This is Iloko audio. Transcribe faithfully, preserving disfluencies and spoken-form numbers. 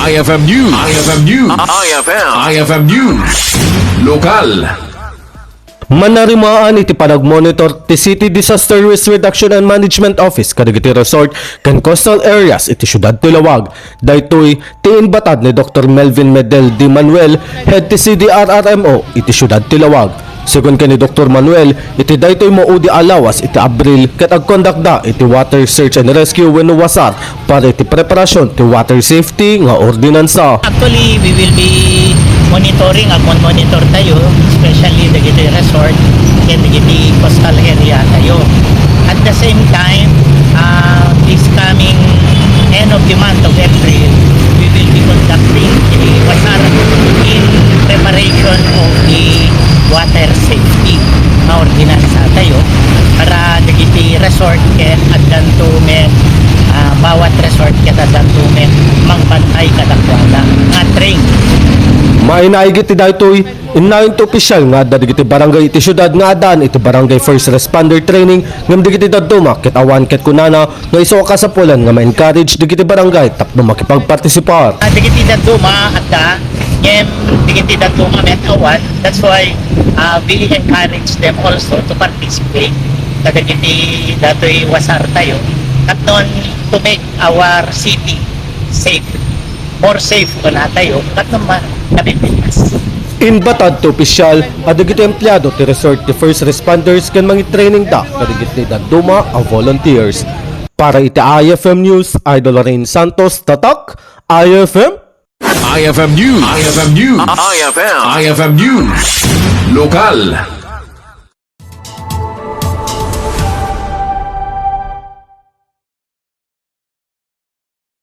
I F M News. I F M News. I F M. I F M News. Lokal. Manarimaan iti panagmonitor ti City Disaster Risk Reduction and Management Office kadagiti resort ken coastal areas iti siudad ti Laoag. Daytoy ti inbatad ni Doktor Melvin Medel D. Manuel, Head ti C D R R M O iti siudad ti Laoag. Segun ken ni Doktor Manuel, iti daytoy maudi a lawas iti Abril ket agkondakda iti water search and rescue wenno wasar para iti preparasyon ti water safety nga ordinansa. Actually, we will be monitoring, agmon-monitor tayo, especially dagiti resort ken dagiti coastal area tayo. At the same time, uh, this coming end of the month of April, we will be conducting the wasar in preparation of the water safety nga ordinansa tayo para dagiti resort ket addanto met, ah, bawat resort ket addanto met mangbantay kadakuada nga train. Mainaig iti daytoy, innayon ti opisyal nga adda dagiti barangay iti siudad nga addaan iti barangay first responder training ngem dagiti dadduma ket awan ket kunana nga isu a kasapulan nga ma-encourage dagiti barangay tapno makipagpartisipar. Ah, dagiti dadduma adda, ngem dagiti dadduma met awan. That's why, ah, we encourage them also to participate kadagiti datoy wasar tayo tapno to make our city safe, more safe kuna tayo tapno ma-, napipinas. Inbatad ti opisyal a dagiti empleado ti resort ti first responders ken mangitrainingda kadagiti dadduma a volunteers. Para iti I F M News, Idol Rain Santos, Tatak, I F M. I F M News. I F M News. I F M. I F M News. Lokal.